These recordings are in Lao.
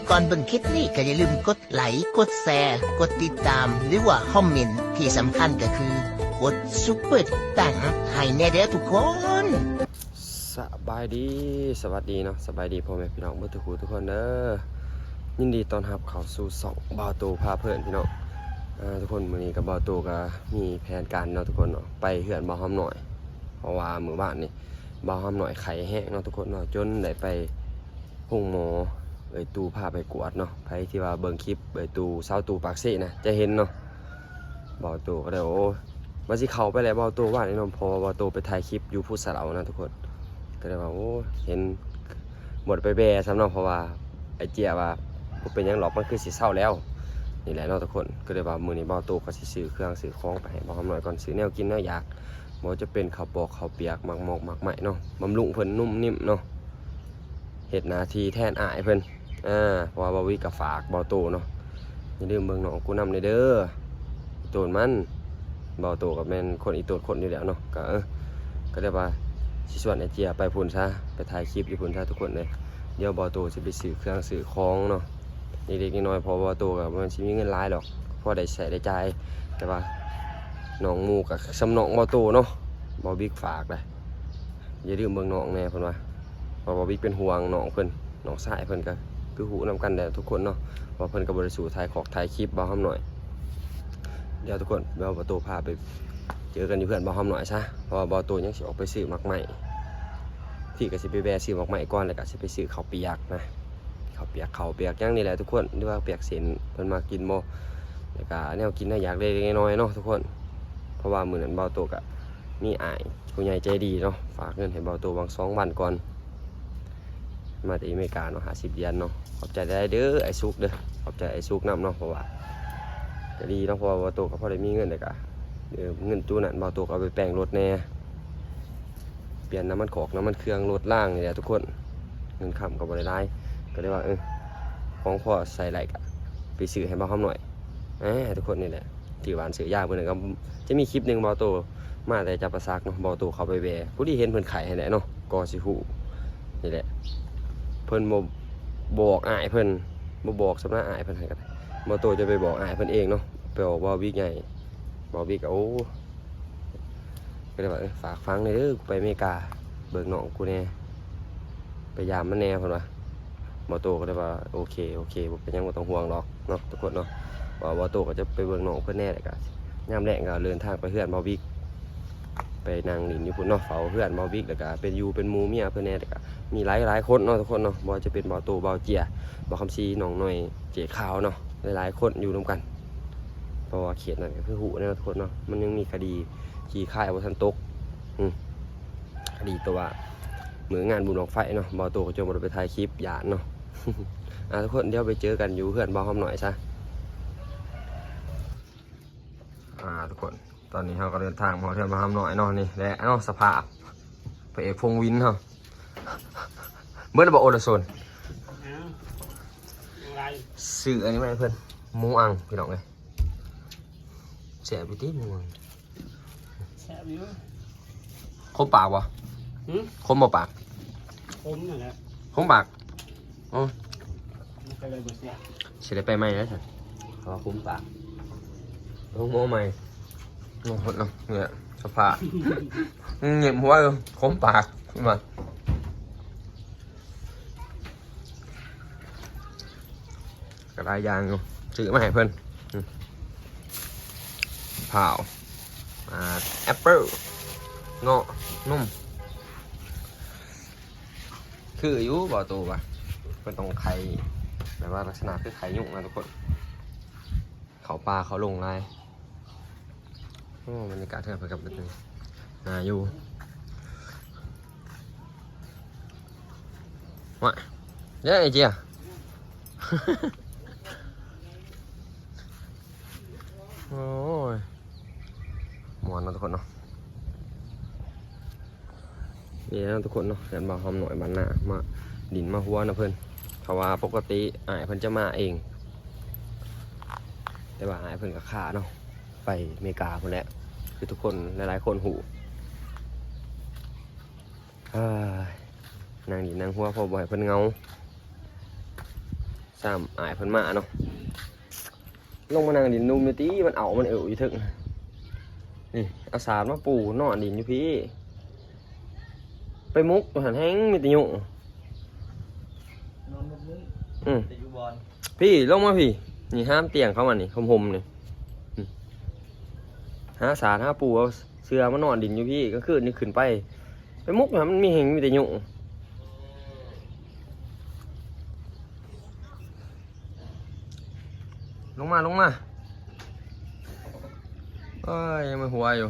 ກ່ອນເບິ່ງຄລິບນີ້ກໍຢ່າລືມກົດໄລ, ກົດແຊ, ກົດຕິດຕາມ ຫຼືວ່າຄອມເມັນ, ທີ່ສຳຄັນກໍຄືກົດຊຸບເປີຕັງໃຫ້ແດ່ເດີທຸກຄົນ. ສະບາຍດີ, ສະຫວັດດີເນາະ, ສະບາຍດີພໍ່ແມ່ພີ່ນ້ອງເບິດທຸກຜູ້ທຸກຄົນເດີ. ຍິນດີຕ້ອນຮັບເຂົ້າສູ່ຊ່ອງບ່າວໂຕພາເພີນພີ່ນ້ອງ. ເອີ ທຸກຄົນ, ມື້ນີ້ກໍບ່າວໂຕກໍມີແຜນການເນາະທຸກຄົນເນາະ, ໄປເຮືອນບ່າວຫອມນ້ອຍ ເພາະວ່າມື້ວານນີ້ບ່າວຫອມນ້ອຍໄຂ້ແຮງເນາະທຸກຄົນເນາະ, ຈົນໄດ້ໄປໂຮງໝໍ. ເອີຍຕູ້ພາໄປກວດເນາະ, ໃຜທີ່ວ່າເບິ່ງຄລິບເອີຍຕູ້ ຊາວຕູ້ປາກເຊນະ ຈະເຫັນເນາະ. ບ່າວໂຕກໍໄດ້ ໂອ້ ວ່າຊິເຂົ້າໄປແຫຼະບ່າວໂຕ ວ່ານີ້ເນາະ, ເພາະວ່າບ່າວໂຕໄປຖ່າຍຄລິບຢູ່ພູສະເຫຼົານະທຸກຄົນ. ກໍເລີຍວ່າ ໂອ້ ເຫັນ ບໍ່ໄດ້ໄປແວ່ຊ້ຳເນາະ, ເພາະວ່າອ້າຍເຈ້ຍວ່າ ບໍ່ເປັນຫຍັງດອກ ມັນຄືຊິເຊົາແລ້ວ ນີ້ແຫຼະເນາະທຸກຄົນ. ກໍເລີຍວ່າມື້ນີ້ບ່າວໂຕກໍຊິຊື້ເຄື່ອງຊື້ຂອງໄປໃຫ້ບ່າວຫອມນ້ອຍກ່ອນ, ຊື້ແນວກິນແນວຢາກ ບໍ່ວ່າຈະເປັນເຂົ້າປອກເຂົ້າປຽກ ໝາກໝອກໝາກໄມ້ເນາະ, ບຳລຸງເພິ່ນນຸ້ມນິ້ມເນາະ, ເຮັດໜ້າທີ່ແທນອ້າຍເພິ່ນ. ເອີ ເພາະວ່າບ່າວວິກກໍຝາກບ່າວໂຕເນາະ, ຢ່າລືມເບິ່ງນ້ອງກູນຳແດ່ເດີ. ອີໂຕນມັນ ບ່າວໂຕກໍແມ່ນຄົນອີໂຕນຄົນຢູ່ແລ້ວເນາະ, ກໍ ເອີ ກໍເລີຍວ່າຊິຊວນອ້າຍເຈ້ຍໄປພຸ້ນຊະ, ໄປຖ່າຍຄລິບຢູ່ພຸ້ນຊະທຸກຄົນເອີຍ. ດຽວບ່າວໂຕຊິໄປຊື້ເຄື່ອງຊື້ຂອງເນາະ ເລັກໆນ້ອຍໆ, ເພາະບ່າວໂຕກໍບໍ່ແມ່ນຊິມີເງິນຫຼາຍດອກ, ພໍໄດ້ໃຊ້ໄດ້ຈ່າຍ. ແຕ່ວ່ານ້ອງໝູ່ກໍສ່ຳນ້ອງບ່າວໂຕເນາະ, ບ່າວວິກຝາກໄດ໋ ຢ່າລືມເບິ່ງນ້ອງແດ່ເພິ່ນວ່າ, ເພາະວ່າວິກເປັນຫ່ວງນ້ອງເພິ່ນ, ນ້ອງຊາຍເພິ່ນກໍຄືຮູ້ນຳກັນແຫຼະທຸກຄົນເນາະ, ເພາະວ່າເພິ່ນກໍບໍ່ໄດ້ສູ້ຖ່າຍຄອກຖ່າຍຄລິບບ່າວຫອມນ້ອຍ. ດຽວທຸກຄົນ ດຽວບ່າວໂຕພາໄປເຈີກັນຢູ່ເຮືອນບ່າວຫອມນ້ອຍຊະ, ເພາະວ່າບ່າວໂຕຍັງຊິອອກໄປຊື້ໝາກໄມ້ທີ່, ກໍຊິໄປແວ່ຊື້ໝາກໄມ້ກ່ອນ ແລ້ວກໍຊິໄປຊື້ເຂົ້າປຽກນະ, ເຂົ້າປຽກ ເຂົ້າປຽກຫຍັງນີ້ແຫຼະທຸກຄົນ, ຫຼືວ່າປຽກເສັ້ນ ເພິ່ນມັກກິນບໍ່, ແລ້ວກໍແນວກິນແນວຢາກເລັກໆນ້ອຍໆເນາະທຸກຄົນ. ເພາະວ່າມື້ນັ້ນບ່າວໂຕກໍມີອ້າຍ ຜູ້ໃຫຍ່ໃຈດີເນາະ ຝາກເງິນໃຫ້ບ່າວໂຕຫວ່າງສອງວັນກ່ອນ, ມາແຕ່ອາເມລິກາເນາະ ຫ້າສິບຫຼຽນເນາະ. ຂອບໃຈຫຼາຍເດີອ້າຍສຸກເດີ, ຂອບໃຈອ້າຍສຸກນຳເນາະ, ເພາະວ່າກໍດີເນາະ, ເພາະວ່າບ່າວໂຕກໍພໍໄດ້ມີເງິນ, ແລ້ວກໍ ເອີ ເງິນຕູ້ນັ້ນບ່າວໂຕກໍເອົາໄປແປງລົດແດ່, ປ່ຽນນ້ຳມັນຂອກນ້ຳມັນເຄື່ອງລົດລາງນີ້ແຫຼະທຸກຄົນ. ເງິນຄຳກໍບໍ່ໄດ້ຫຼາຍ, ກໍເລີຍວ່າ ເອີ ຂອງພໍໃຊ້ໄດ້ກໍໄປຊື້ໃຫ້ບ່າວຫອມນ້ອຍ ອາ ທຸກຄົນ. ນີ້ແຫຼະ ຖືວ່າຊື້ຢາມື້ນັ້ນກໍຈະມີຄລິບໜຶ່ງ ບ່າວໂຕມາແຕ່ຈຳປາສັກເນາະ, ບ່າວໂຕເຂົ້າໄປແວ່ ພໍດີເຫັນເພິ່ນໄຂ້ຫັ້ນແຫຼະເນາະ, ກໍຊິຮູ້. ນີ້ແຫຼະ ເພິ່ນບໍ່ບອກອ້າຍເພິ່ນ, ບໍ່ບອກສຳນັກອ້າຍເພິ່ນໃຫ້ກໍໄດ້, ບ່າວໂຕຈະໄປບອກອ້າຍເພິ່ນເອງເນາະ, ໄປບອກບ່າວວິກໃຫຍ່. ບ່າວວິກກໍ ໂອ້ ກໍເລີຍວ່າ ເອີ ຝາກຝັງແດ່ເດີ, ກູໄປອາເມລິກາ ເບິ່ງນ້ອງກູແດ່ ໄປຢາມມັນແດ່ ເພິ່ນວ່າ. ບ່າວໂຕກໍເລີຍວ່າ ໂອເຄ ໂອເຄ ບໍ່ເປັນຫຍັງ ບໍ່ຕ້ອງຫ່ວງດອກເນາະທຸກຄົນເນາະ, ວ່າບ່າວໂຕກໍຈະໄປເບິ່ງນ້ອງເພິ່ນແດ່, ແລ້ວກໍຍາມແລງກໍເດີນທາງໄປເຮືອນບ່າວວິກ, ໄປນັ່ງຫຼິ້ນຢູ່ພຸ້ນເນາະ, ເຝົ້າເຮືອນບ່າວວິກ, ແລ້ວກໍເປັນຢູ່ເປັນໝູ່ເມຍເພິ່ນແດ່, ແລ້ວກໍມີຫຼາຍໆຄົນເນາະທຸກຄົນເນາະ, ບໍ່ວ່າຈະເປັນບ່າວໂຕ ບ່າວເຈ້ຍ ບ່າວຄຳສີ ນ້ອງໜ້ອຍ ເຈ້ຂາວເນາະ, ຫຼາຍໆຄົນຢູ່ນຳກັນ. ເພາະວ່າເຂດນັ້ນກໍຄືຮູ້ແລ້ວເນາະທຸກຄົນເນາະ, ມັນຍັງມີຄະດີຂີ້ຄາຍບໍ່ທັນຕົກ. ອືມ ຄະດີຕົວວ່າ ມື້ງານບຸນບັ້ງໄຟເນາະ, ບ່າວໂຕກໍຈົນບໍ່ໄດ້ໄປຖ່າຍຄລິບ ຢ້ານເນາະ. ອ່າ ທຸກຄົນ ດຽວໄປເຈີກັນຢູ່ເຮືອນບ່າວຫອມນ້ອຍຊະ. ອ່າ ທຸກຄົນ ຕອນນີ້ເຮົາກໍເດີນທາງມາຮອດເຮືອນບ່າວຫອມນ້ອຍເນາະ. ນີ້ແຫຼະເນາະ ສະພາບພະເອກພົງວິນເຮົາ. ເບິດແລ້ວບໍ່ ໂອລະໂຊນ? ເອົາ ຍັງຫຼາຍ. ຊື້ອັນນີ້ມາໃຫ້ເພິ່ນ ໝູອັງ ພີ່ນ້ອງເອີຍ. ແຊບຢູ່ຕິໝູອັງ? ແຊບຢູ່. ຄົມປາກບໍ່? ຫື? ຄົມບໍ່ປາກ? ຂົມນັ້ນແຫຼະ. ຂົມປາກ? ອໍ ມັນກໍເລີຍບໍ່ແຊບ. ຊິໄດ້ໄປໃໝ່ແລ້ວຊັ້ນ ເພາະວ່າຂົມປາກ. ໂຮງໝໍໃໝ່. ໂອ້ໂຫ ເນາະ ນີ້ແຫຼະສະພາບ. ຫຍິບຫົວຢູ່ ຂົມປາກ ວ່າ. ກໍຫຼາຍຢ່າງຢູ່ ຊື້ມາໃຫ້ເພິ່ນ. ອືມ ພ້າວ ອ່າ ແອັບເປິ້ນ ເງາະ ນົມ. ຄືຢູ່ບໍ່ ໂຕວ່າ ເພິ່ນຕ້ອງໄຂ່ ແບບວ່າລັກສະນະຄືໄຂ່ຍຸງນະທຸກຄົນ. ເຂົ້າປ່າເຂົ້າດົງຫຼາຍ. ໂອ້ ບັນຍາກາດເຮືອນເພິ່ນກໍເປັນໜ້າຢູ່. ວ່າ ເດ້ ໄອ້ເຈ້ຍ. ໂອ້ຍ ມ່ວນເນາະທຸກຄົນເນາະ. ນີ້ເນາະທຸກຄົນເນາະ ເຮືອນບ່າວຫອມນ້ອຍບ້ານນາ ມາຫຼິ້ນມາຫົວນຳເພິ່ນ. ເພາະວ່າປົກກະຕິອ້າຍເພິ່ນຈະມາເອງ ແຕ່ວ່າອ້າຍເພິ່ນກໍຄ້າເນາະ ໄປເມກາພຸ້ນແຫຼະ ຄືທຸກຄົນ ຫຼາຍໆຄົນຮູ້. ເອີຍ ນັ່ງຫຼິ້ນນັ່ງຫົວ ເພາະບໍ່ໃຫ້ເພິ່ນເຫງົາ. ຕາມອ້າຍເພິ່ນມາເນາະ. ລົງມານັ່ງດິນນຸ່ມຢູ່ຕິ ມັນເອົາມັນເອີວຢູ່ເທິງ. ນີ້ ເອົາສາດມາປູນອນດິນຢູ່ພີ້. ໄປມຸກຢູ່ຫັ້ນແຮງມີແຕ່ຍຸງ. ນອນໝົດມື້. ອືມ ແຕ່ຢູ່ບ່ອນ. ພີ້ ລົງມາພີ້. ນີ້ ຫາມຕຽງເຂົ້າມານີ້ ຮົ່ມໆນີ້. ອືມ ຫາສາດຫາປູ ເອົາເສື່ອມານອນດິນຢູ່ພີ້. ກາງຄືນນີ້ຂຶ້ນໄປ ໄປມຸກຫັ້ນ ມັນມີແຮງມີແຕ່ຍຸງ. ລົງມາ ລົງມາ. ໂອ້ຍ ຍັງມາຫົວຢູ່.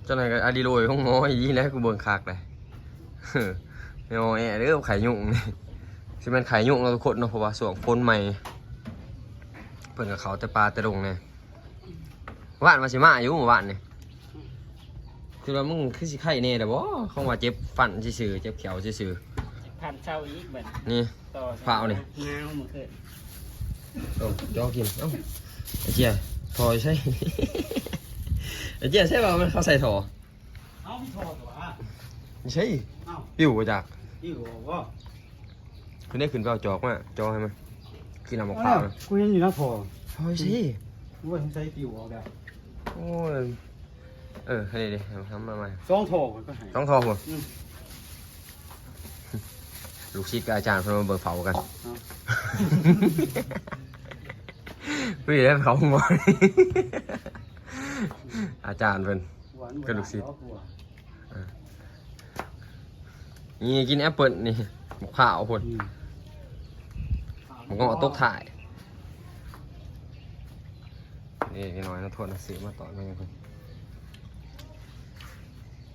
ຈັ່ງໃດກໍອາລີໂລຍຂອງໝໍອີ່ຫຼີແຫຼະ ກູເບິ່ງຄັກເລີຍ. ແມ່ນແອເດີ ໄຂ້ຍຸງນີ້ ຊິແມ່ນໄຂ້ຍຸງເນາະທຸກຄົນເນາະ ເພາະວ່າຊ່ວງຝົນໃໝ່ ເພິ່ນກໍເຂົ້າແຕ່ປ່າແຕ່ດົງແດ່. ວານວ່າຊິມາຢູ່ ວານນີ້ ຄືວ່າມຶງຄືຊິໄຂ້ແດ່ແລ້ວບໍ? ຄອງວ່າເຈັບຟັນຊື່ໆ ເຈັບແຂ້ວຊື່ໆ. ພັນເຊົາອີກບັດນີ້ ນີ້ ຕໍ່ ພ້າວນີ້ ງາວມື້ຄືນ. ໂອ້ ຈອກກິນ. ເອົ້າ ໄອ້ເຈ້ຍ ທໍ່ຢູ່ໃສ? ໄອ້ເຈ້ຍ ໃຊ່ວ່າມັນເຂົາໃສ່ທໍ່? ເອົ້າ ມີທໍ່ຕົວະ ມີໃສ? ເອົ້າ ປິວບໍ່ຈັກ ປິວບໍ່? ຄືໄດ້ຂຶ້ນໄປເອົາຈອກມາ ຈອກໃຫ້ມັນກິນເອົາໝາກພ້າວນະ. ກູເຫັນຢູ່ນະທໍ່. ໂອ້ຍ ຊິ ໂອ້ຍ ສົງໄສປິວອອກແລ້ວ. ໂອ້ຍ ເອີ ໃຫ້ເດ້ ທຳມາໃໝ່ ສອງທໍ່ ຂ້ອຍກໍໃຫ້ ສອງທໍ່ພຸ້ນ. ອືມ ລູກສິດກັບອາຈານເພິ່ນມາເບິ່ງເຜົາກັນ. ເອົ້າ ເພິ່ນເຫັນເຜົາໝໍ ອາຈານເພິ່ນກັບລູກສິດ. ເອີ ນີ້ກິນແອັບເປິ້ນນີ້ ໝາກພ້າວພຸ້ນ. ອືມ ໝາກເງາະຕົກທ້າຍ. ນີ້ນ້ອຍນະ ໂທດນະ ຊື້ມາຕອນມາຫຍັງເພິ່ນ.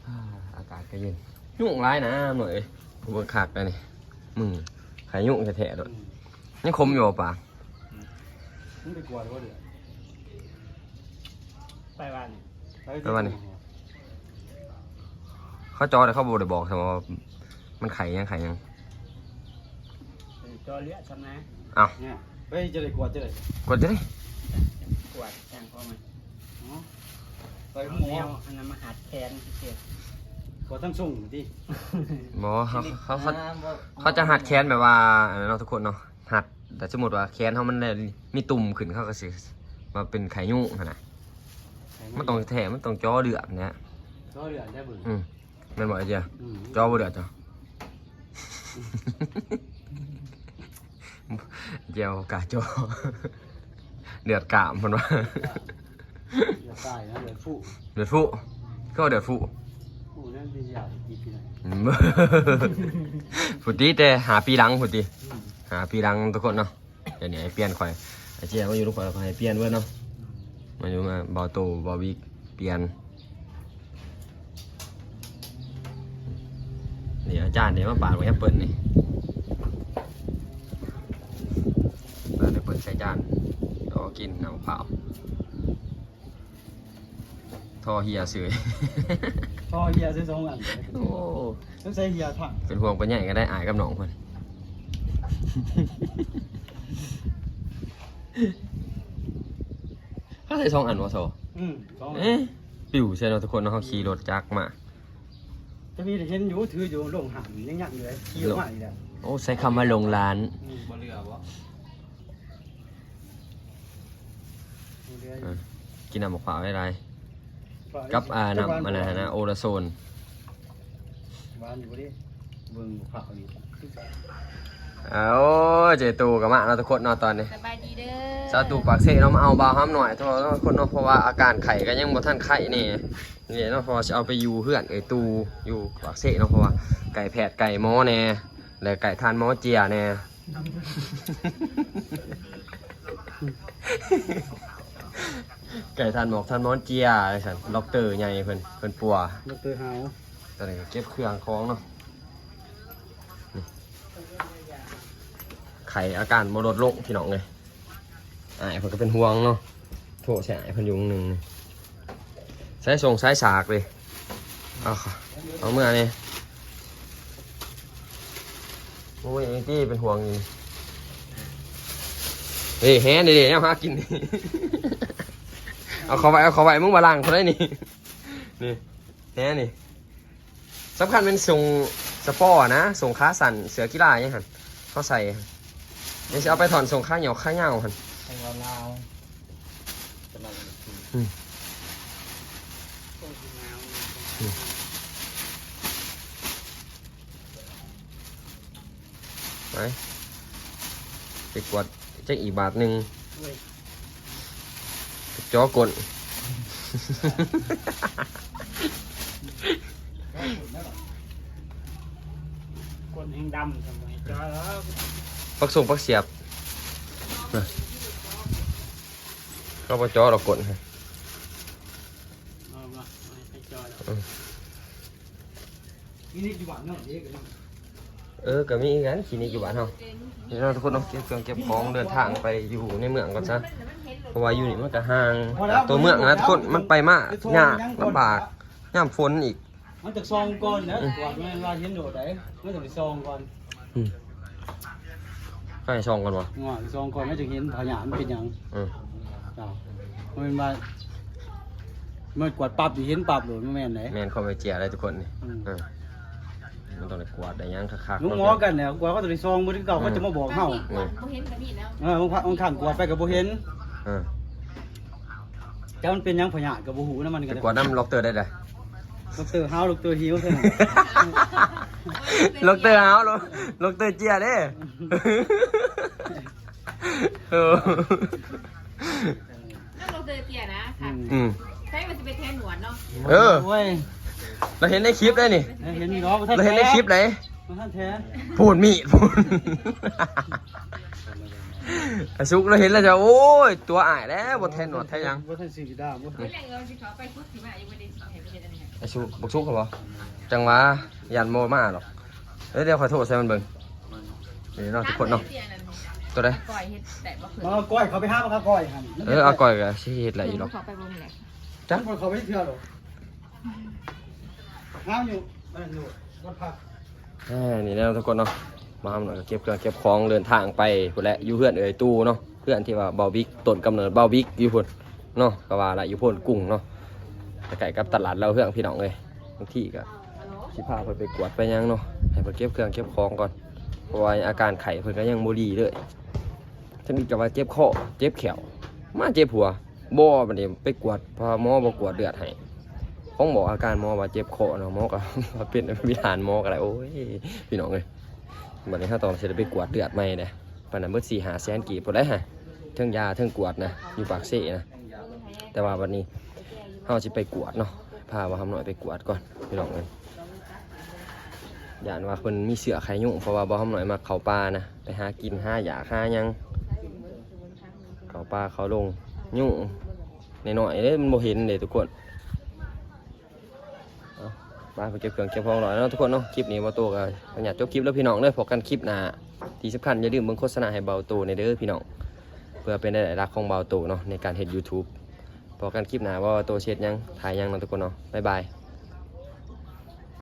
ອາ ອາກາດກໍເຢັນ ຍຸງຫຼາຍນະ ເອີຍ ເບິ່ງຄັກໄດ໋ນີ້ ມຶງ ໄຂ້ຍຸງແທ້ໆໂລດ. ອືມ ຍັງຄົມຢູ່ບໍ່ປາ? ອືມ ມຶງໄປກວດບໍ່ເດ? ໄປວານນີ້ ໄປວານນີ້ ເຂົາເຈາະແຕ່ເຂົາບໍ່ໄດ້ບອກຊັ້ນວ່າມັນໄຂ້ຫຍັງ ໄຂ້ຫຍັງ. ເອີ ເຈາະເລືອດຊັ້ນນະ. ອ້າວ ເອີ ໄປຈະໄດ້ກວດຈະໄດ້ ກວດຈະໄດ້ ກວດຈັ່ງພໍມັນ. ອໍ ໄປຫາໝໍ ແນວອັນນັ້ນມາຫັດແຂນຊື່ໆ ກວດທັງຊົງຕິ. ບໍ່ ເຂົາ ເຂົາ ເຂົາ ອ່າ ບໍ່ ເຂົາຈະຫັດແຂນແບບວ່າ ອັນນັ້ນເນາະ ທຸກຄົນເນາະ. ຫັດ ແຕ່ສົມມຸດວ່າແຂນເຮົາມັນໄດ້ມີຕຸ່ມຂຶ້ນ ເຂົາກໍຊິວ່າເປັນໄຂ້ຍຸງຫັ້ນນະ. ມັນຕ້ອງແທ້ ມັນຕ້ອງເຈາະເລືອດນະ. ເຈາະເລືອດໄດ້ເບິ່ງ. ອືມ ແມ່ນບໍ່ໄອ້ເຈ້ຍ? ອືມ ເຈາະບໍ່ເລືອດເຈົ້າ? ເຈົ້າ ກະເຈາະ ເລືອດກ້າມເພິ່ນວ່າ. ເລືອດຕາຍນະ ເລືອດຟູ ເລືອດຟູ ຄືວ່າເລືອດຟູ. ຜູ້ນັ້ນເປັນຢາທີ່ກິນ ອືມ ຜູ້ຕິແຕ່ຫ້າປີຫຼັງພຸ້ນຕິ. ອືມ ຫ້າປີຫຼັງທຸກຄົນເນາະ. ດຽວນີ້ໃຫ້ປ່ຽນຂ້ອຍ ອາເຈ້ຍມາຢູ່ນຳຂ້ອຍ ຂ້ອຍໃຫ້ປ່ຽນເບິດເນາະ. ມາຢູ່ມາ ເບົາໂຕ ເບົາວິກ ປ່ຽນ. ນີ້ອາຈານເດ້ ມາປາດບັກແອັບເປິ້ນນີ້ ປາດແອັບເປິ້ນໃສ່ຈານ ກໍກິນນ້ຳມະພ້າວ. ທໍ່ເຫຍເສີຍ ທໍ່ເຫຍເສີຍສອງອັນ. ໂອ້ ສົງໄສເຫຍທັງ. ເປັນຫ່ວງເປັນໃຍກັນໄດ໋ ອ້າຍກັບນ້ອງເພິ່ນ. ເຂົາໃສ່ສອງອັນບໍ່ໂຊ? ອືມ ສອງອັນ. ເອີ ປິວໃສ່ເນາະທຸກຄົນເນາະ ເຮົາຂີ່ລົດຈັກມາ. ຈະມີເຫັນຢູ່ ຖືຢູ່ ລົງຫ້າງຍັງຍັກຢູ່ເລີຍ ຂີ່ອອກມາອີກແລ້ວ. ໂອ້ ໃຊ້ຄຳວ່າລົງລ້ານ. ອືມ ບໍ່ເຫຼືອບໍ່? ເອີ ກິນນ້ຳໝາກພ້າວຫຼາຍໆ ກັບ ອ່າ ນ້ຳອັນນັ້ນນະ ໂອລາໂຊນ. ຫວານຢູ່ບໍ່ເດ້? ເບິ່ງໝາກພ້າວນີ້. ໂອ້ຍ ເຈ້ຕູ້ກໍມາເນາະທຸກຄົນເນາະ ຕອນນີ້. ສະບາຍດີເດີ ສາວຕູ້ປາກເຊເນາະ ມາເອົາບ່າວຫຳໜ້ອຍທຸກຄົນເນາະ ເພາະວ່າອາການໄຂ້ກໍຍັງບໍ່ທັນໄຄແນ່. ນີ້ເນາະ ເພາະວ່າຊິເອົາໄປຢູ່ເຮືອນເອື້ອຍຕູ້ຢູ່ປາກເຊເນາະ ເພາະວ່າໃກ້ແພດໃກ້ໝໍແນ່ ແລະ ໃກ້ທ່ານໝໍເຈຍແນ່ ໃກ້ທ່ານໝໍ ທ່ານໝໍເຈຍ ຈັ່ງຊັ້ນ ດັອກເຕີໃຫຍ່ເພິ່ນ ເພິ່ນປົວ ດັອກເຕີຫາວ. ຕອນນີ້ກໍເກັບເຄື່ອງຂອງເນາະ ໄຂ້ອາການບໍ່ລົດລົງ ພີ່ນ້ອງເອີຍ. ອ້າຍເພິ່ນກໍເປັນຫ່ວງເນາະ ໂທໃສ່ອ້າຍເພິ່ນຢູ່ໜຶ່ງ. ໃສ່ສົ່ງສາຍສາກເລີຍ ເອົາ ເອົາເມືອນີ້. ໂອ້ຍ ເອັງຈີ້ເປັນຫ່ວງນີ້ ເອີ ແຫນີ້ເດ້ ແນວຫາກິນນີ້ ເອົາເຂົ້າໄວ້ ເອົາເຂົ້າໄວ້ ມຶງບໍ່ລ້າງເທົ່າໃດນີ້ ນີ້ ແຫນີ້. ສຳຄັນແມ່ນສົ່ງ ສະປໍນະ ສົ້ງຂາສັ້ນ ເສື້ອກິລາຫຍັງຫັ້ນ ເຮົາໃສ່ ດຽວຊິເອົາໄປຖອນສົ່ງຂາຫຍໍ້ຂາຍາວຫັ້ນ ແພງລາວໆ ປະມານນັ້ນ ອືມ ໄປ ໄປກວດຈັກອີກບາດໜຶ່ງ ໂອ້ຍ ຈໍກົ້ນ ກົ້ນແຮງດຳ ທຳໄມຈໍແລ້ວ ປັກສົງປັກສຽບ ນະ ເຂົາບໍ່ຈໍດອກກົ້ນ ເອີ ບໍ່ໃຫ້ໃຜຈໍດອກ ອືມ ຄລີນິກຢູ່ບ້ານເຮົາເດ້ ເອີ ກໍມີຄືກັນ ຄລີນິກຢູ່ບ້ານເຮົາ ນີ້ເນາະທຸກຄົນເນາະ ເກັບເຄື່ອງເກັບຂອງເດີນທາງໄປຢູ່ໃນເມືອງກ່ອນຊະ ເພາະວ່າຢູ່ນີ້ມັນກໍຫ່າງ ບໍ່ແລ້ວ ຕົວເມືອງນະທຸກຄົນ ມັນໄປມາຍາກ ມັນໄປບໍ່ໄດ້ ລຳບາກ ຍາມຝົນອີກ ມັນຈະສ່ອງກ່ອນນະ ອືມ ກວດແມ່ນວ່າເຫັນໂດດໃດ ມັນຕ້ອງໄດ້ສ່ອງກ່ອນ ອືມ ໃຫ້ສ່ອງກ່ອນບໍ່? ວ່າສ່ອງກ່ອນ ມັນຈະເຫັນພະຍາດມັນເປັນຫຍັງ ອືມ ເຈົ້າ ບໍ່ແມ່ນວ່າ ມາກວດປັບນີ້ເຫັນປັບໂລດ ບໍ່ແມ່ນໃດ ແມ່ນຄວາມໄອເຈຍເລີຍທຸກຄົນນີ້ ອືມ ເອີ ມັນຕ້ອງໄດ້ກວດໄດ້ຫຍັງຄັກໆ ໂຮງໝໍ ເນາະ ກັນແຫຼະ ກວດເຂົາຕ້ອງໄດ້ສ່ອງ ບໍ່ຄືເກົ່າ ເຂົາຈະມາບອກເຮົາ ແມ່ນ ບໍ່ເຫັນກໍມີແລ້ວ ເອີ ບາງຄັ້ງກວດໄປກໍບໍ່ເຫັນ ເອີ ແຕ່ມັນເປັນຫຍັງພະຍາດກໍບໍ່ຮູ້ນຳ ມັນກໍໄປກວດນຳດັອກເຕີໄດ້ໃດ ດັອກເຕີຫາວ ດັອກເຕີຫິວເທົ່ານັ້ນ ດັອກເຕີຫາວ ດັອກເຕີເຈຍເດ້ ເອີ ນຳລັອກເຕີເຈຍນະ ອືມ ອືມ ໃສ່ວ່າຊິໄປແທນໜວດເນາະ ເອີ ໂອ້ຍ ລາວເຫັນໃນຄລິບໄດ໋ນີ້ ເຫັນຢູ່ດອກ ລາວເຫັນໃນຄລິບໄດ໋ ບໍ່ທັນແທນ ພູ້ນມີດ ພູ້ນ ອາສຸກລາວເຫັນແລ້ວຈະ ໂອ້ຍ ຕົວອ້າຍແລ້ວ ບໍ່ແທນໜວດແທນຫຍັງ ບໍ່ທັນຊິໄດ້ ບໍ່ທັນ ເຮັດແລ້ວເຮົາຊິເຂົ້າໄປ ອາສຸກ ບັກສຸກເຂົາບໍ່ ຈັ່ງຫວະ ຢ້ານບໍ່ມາດອກ ເອີ ດຽວຂ້ອຍໂທໃສ່ມັນເບິ່ງ ນີ້ເນາະທຸກຄົນເນາະ ໂຕໃດ ກ້ອຍເຮັດແຕກບໍ່ຄື ມາເອົາກ້ອຍ ເຂົາໄປຫາມາເອົາກ້ອຍຫັ້ນ ເອີ ເອົາກ້ອຍກໍຊິເຮັດຫຼາຍຢູ່ດອກ ເຂົາໄປບໍ່ແຫຼະ ຈັກ ເຂົາໄປເທື່ອດອກ ຫາຢູ່ ນັ້ນຢູ່ ວັດພະ ເອີ ນີ້ແຫຼະທຸກຄົນເນາະ ບ່າວຫຳນ້ອຍກໍເກັບເຄື່ອງເກັບຂອງເດີນທາງໄປພຸ້ນແຫຼະ ຢູ່ເຮືອນເອື້ອຍຕູ້ເນາະ ເພື່ອນທີ່ວ່າບ່າວບິກ ຕົ້ນກຳເນີດບ່າວບິກຢູ່ພຸ້ນເນາະ ກໍວ່າລະ ຢູ່ໂພນກຸງເນາະ ໃກ້ໆກັບຕະຫຼາດດາວເຮືອງ ພີ່ນ້ອງເອີຍ ບາງທີກໍຊິພາເພິ່ນໄປກວດໄປຫຍັງເນາະ ໃຫ້ເພິ່ນເກັບເຄື່ອງເກັບຂອງກ່ອນ ເພາະວ່າອາການໄຂ້ເພິ່ນກໍຍັງບໍ່ດີເລີຍ ທຳອິດກໍວ່າເຈັບຄໍ ເຈັບແຂ້ວ ມາເຈັບຫົວ ບໍ່ ບັດນີ້ໄປກວດ ເພາະວ່າໝໍບໍ່ກວດເລືອດໃຫ້ ຂອງໝໍ ອາການໝໍວ່າເຈັບຄໍເນາະ ໝໍກໍວ່າເປັນອະພິນິຫານ ໝໍກໍໄດ້ ໂອ້ຍ ພີ່ນ້ອງເອີຍ ບັດນີ້ເຮົາຕ້ອງຊິໄດ້ໄປກວດເລືອດໃໝ່ເດ້ ປານນັ້ນເບິດສີ່ຫ້າແສນກີບພຸ້ນແຫຼະ ເຖິງຢາເຖິງກວດນະ ຢູ່ປາກເຊນະ ແຕ່ວ່າບັດນີ້ເຮົາຊິໄປກວດເນາະ ພາບ່າວຫຳນ້ອຍໄປກວດກ່ອນ ພີ່ນ້ອງເອີຍ ຢ້ານວ່າເພິ່ນມີເຊື້ອໄຂ້ຍຸງ ເພາະວ່າບ່າວຫຳນ້ອຍມັກເຂົ້າປ່ານະ ໄປຫາກິນຫາຢາກຫາຫຍັງ ເຂົ້າປ່າເຂົ້າດົງ ຍຸງນ້ອຍໆເດ້ ມັນບໍ່ເຫັນເດ້ທຸກຄົນ ເອົາ ໄປ ໄປເກັບເຄື່ອງເກັບຂອງແລ້ວເນາະທຸກຄົນເນາະ ຄລິບນີ້ບ່າວໂຕກໍຂໍອະນຸຍາດຈົບຄລິບແລ້ວພີ່ນ້ອງເດີ ພົບກັນຄລິບໜ້າ ທີ່ສຳຄັນຢ່າລືມເບິ່ງໂຄສະນາໃຫ້ບ່າວໂຕແດ່ເດີພີ່ນ້ອງ ເພື່ອເປັນລາຍໄດ້ຫຼັກຂອງບ່າວໂຕເນາະ ໃນການເຮັດຢູທູບ ພົບກັນຄລິບໜ້າວ່າບ່າວໂຕຊິເຮັດຫຍັງ ຖ່າຍຫຍັງເນາະທຸກຄົນເນາະ ບາຍບາຍ.